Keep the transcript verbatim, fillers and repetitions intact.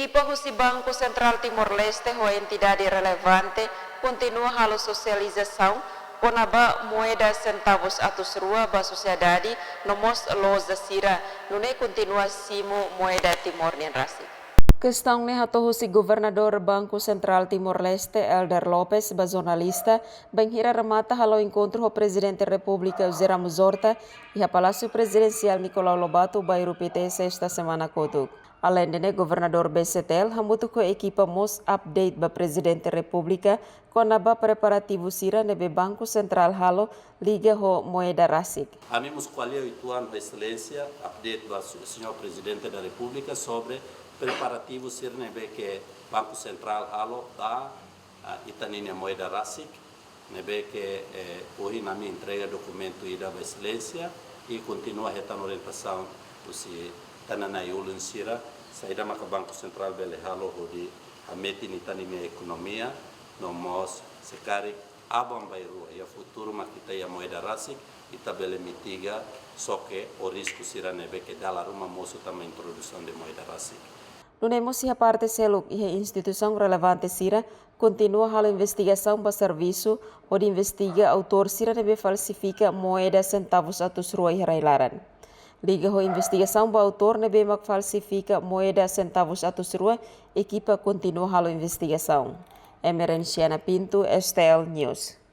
Ekipa husi Banku Sentrál Timor-Leste ho entidade relevante kontinua halo sosializasaun kona-ba moeda sentavus atus rua ba sosiedade no mós loja sira, nune'e kontinua simu moeda Timor nian rasik. Kestaun ne'e hato'o husi Governadór Banku Sentrál Timor-Leste, Helder Lopes, ba jornalista, bainhira remata halo enkontru ho Prezidente Repúblika José Ramos Horta iha Palásiu Prezidensiál Nicolau Lobato, Bairru Pité, sesta semana kotuk. Aleinde ne'e, Governadór B C T L hamutuk ho ekipa mós update ba Prezidente Repúblika kona-ba preparativu sira ne'ebé Banku Sentrál halo liga ho moeda rasik. Ami mós ko'alia uitoan ho Exelénsia, update ba se-, Señór Prezidente da Repúblika sobre preparativu sira ne'ebé ke Banku Sentrál halo ba, ah, ita-nia moeda rasik, ne'ebé ke, eh, ohin ami entrega dokumentu ida ba Exelénsia i kontinua hetan orientasaun husi ita-nia na'i-ulun sira, saida maka Banku Sentrál bele halo hodi hametin ita-nia ekonomia, no mós se karik aban-bainrua iha futuru mak ita iha moeda rasik, ita bele mitiga xoke ou risku sira ne'ebé ke dala ruma mosu tanba introdusaun de moeda rasik. Nune'e mós iha parte seluk, iha instituisaun relevante sira kontinua halo investigasaun ba servisu hodi investiga autór sira ne'ebé falsifika moeda sentavus atus rua iha rai-laran. Liga ho investigasaun ba autór ne'ebé mak falsifika moeda sentavus atus rua, ekipa kontinua halo investigasaun. Emerenciana Pinto, S T L News.